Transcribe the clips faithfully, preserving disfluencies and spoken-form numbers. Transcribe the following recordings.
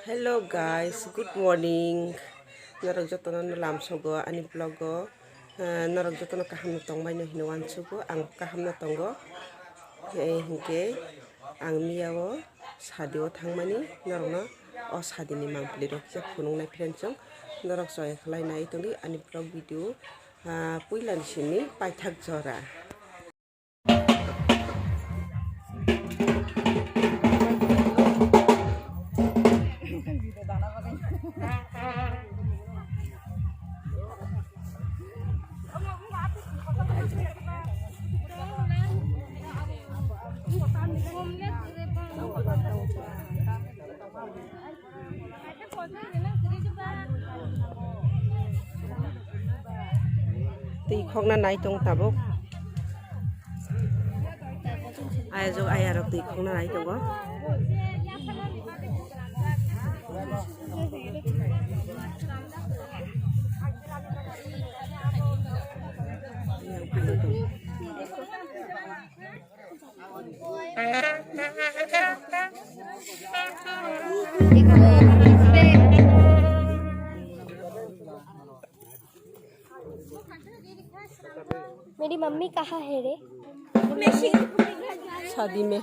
Hello guys, good morning. Norok jotono no lamsogo ani vlog o. Ah, norok jotono kaham no tongbai no hino wansugo, ang kaham no tongo. Eh, hinkhe ang miya o sadi o thangmani norokno o sadi ni mangpili rok kisa phunuk nai friends chong. Norok choi khlai nai tongdi ani vlog video, ah, puila ni simi paithak jora. Twi khokna nai tong tabuk. Ayajok ayarok twi khokna nai tongo. मेरी मम्मी कहाँ है रे? शादी में।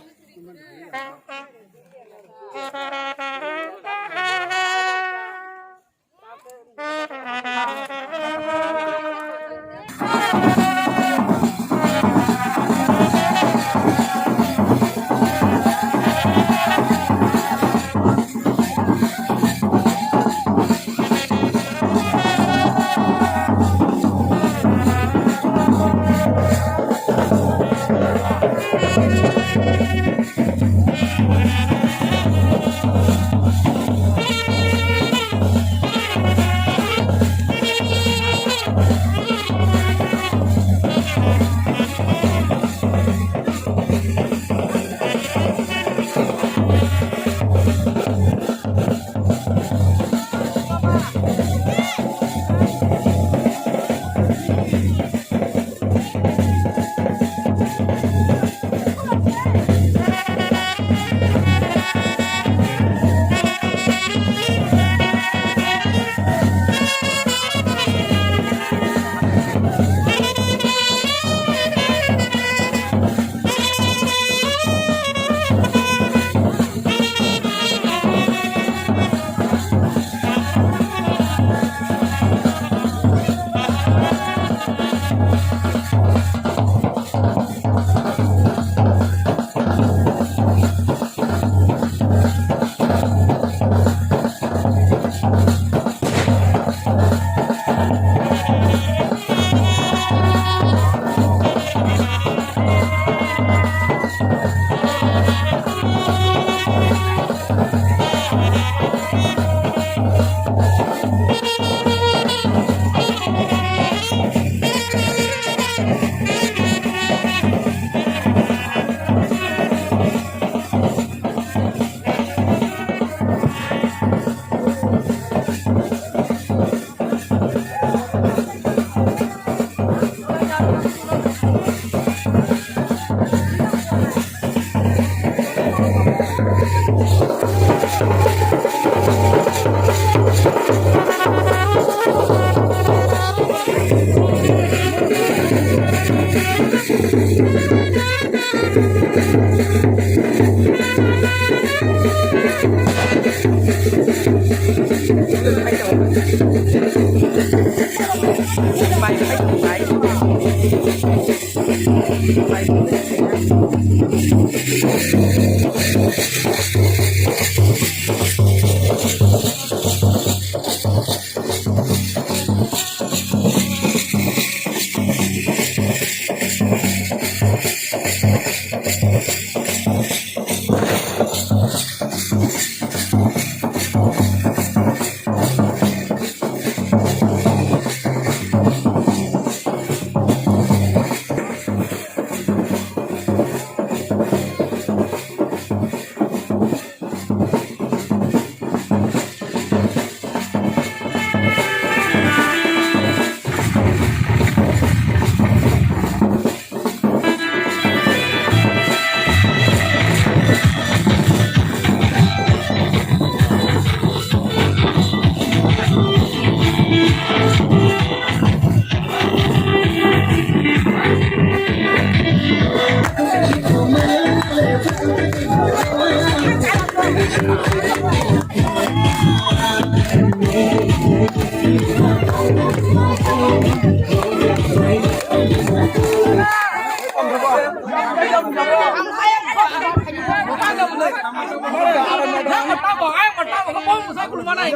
Aya,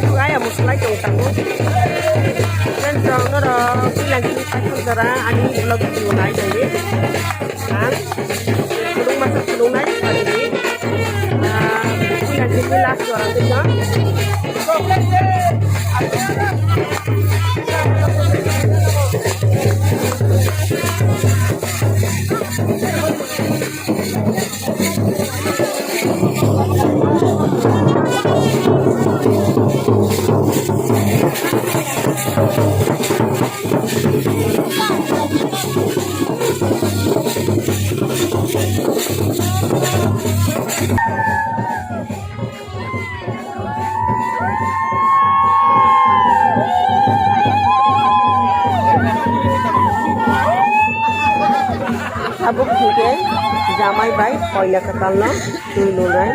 aya, musulai tong tango. Yang tong noro, bilang ini pakai jora, ani vlog itu naik ini. Ang, belum masuk, belum naik hari ini. Ah, bilang ini last orang itu. Tabuk hingke jamai bai koina kwtalno twi lunai.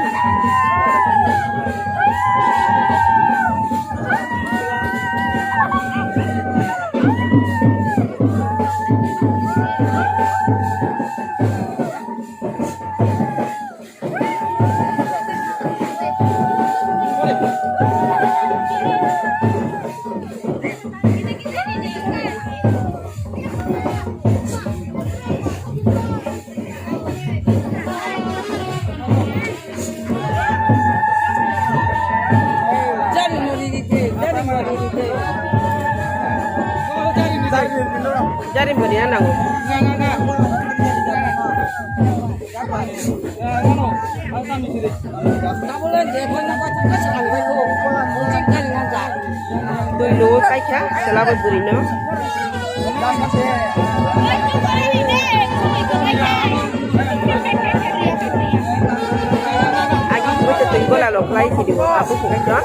Jari bari ya nango. Twi lo paikha, chwla bai bwrwi no. Agi bwtwi twi bola lo khlai sidi, abo khlai to.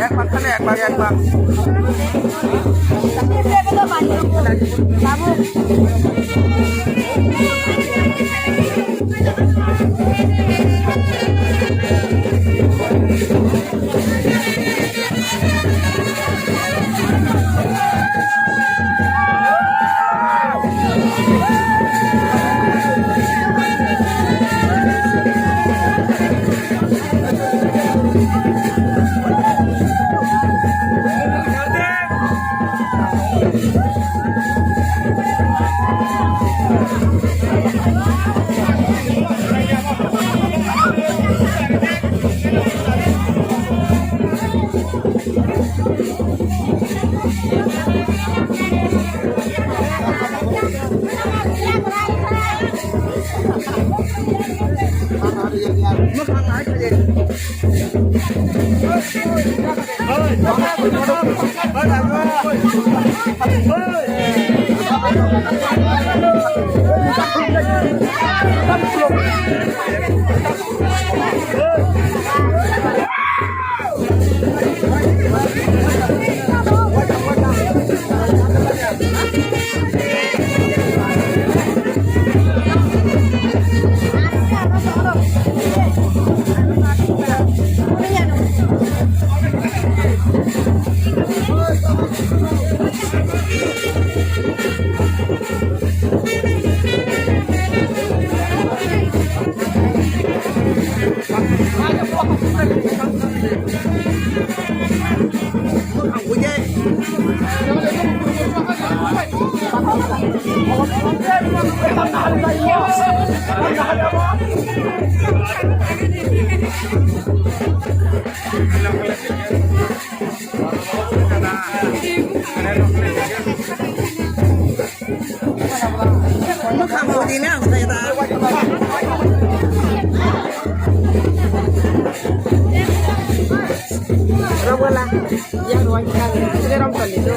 Ekbar khale, ekbar, ekbar. Mwkhang budi na ang sai da. Rogola, yang ruang kita ni, kita ram tali tu.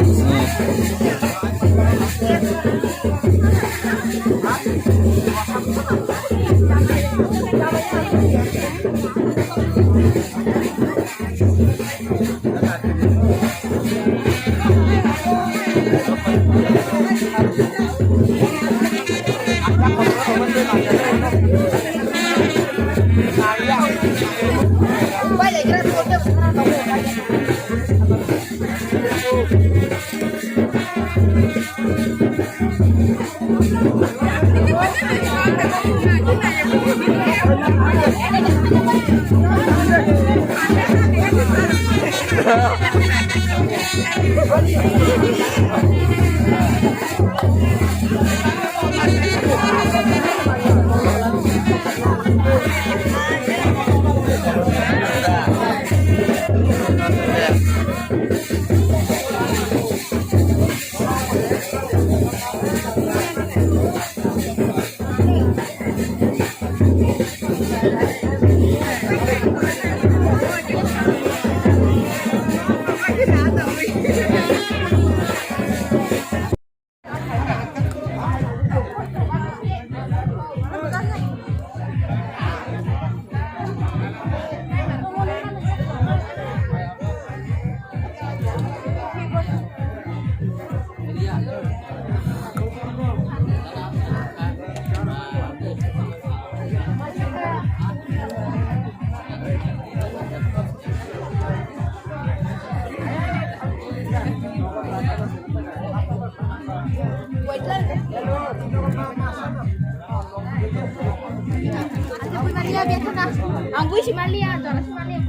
Ang buisi maliya, jora si maliya.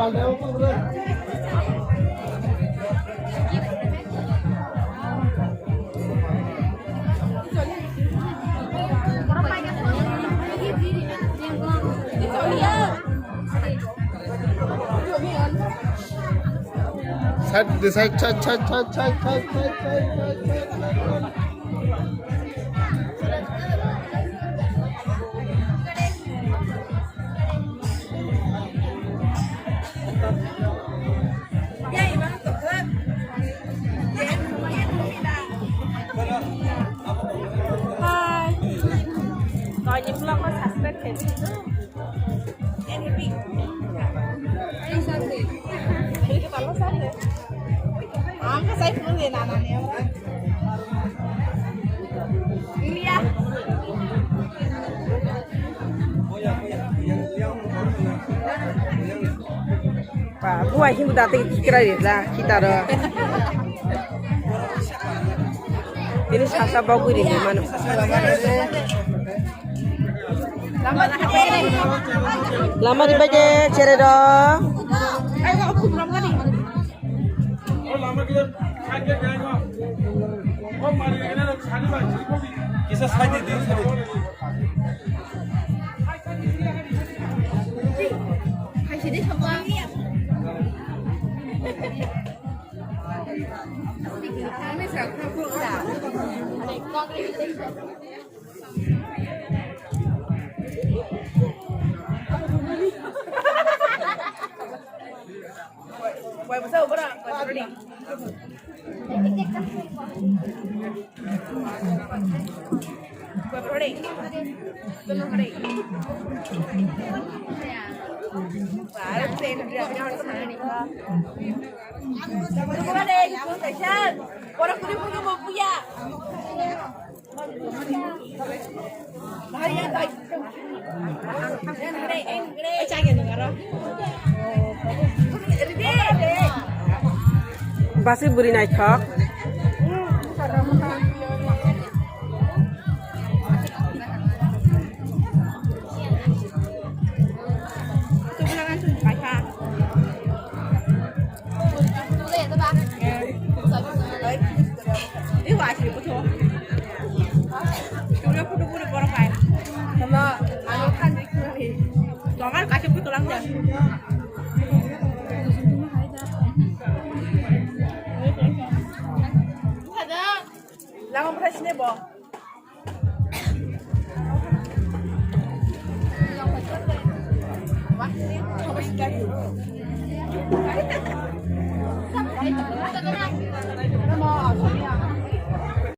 Side, the side, side, side. Hi. Kau ni vlog ko subscribe khe di tu. Ang ka sai phone de na na ne. Iya. Ba, buai himbu dati kikra ri la, kitaro. Ini sasa bagui ri mano. Lama di baje chere do. Kisa side di, side. Basi bwrwi naithok. Lama bwthai sini bo.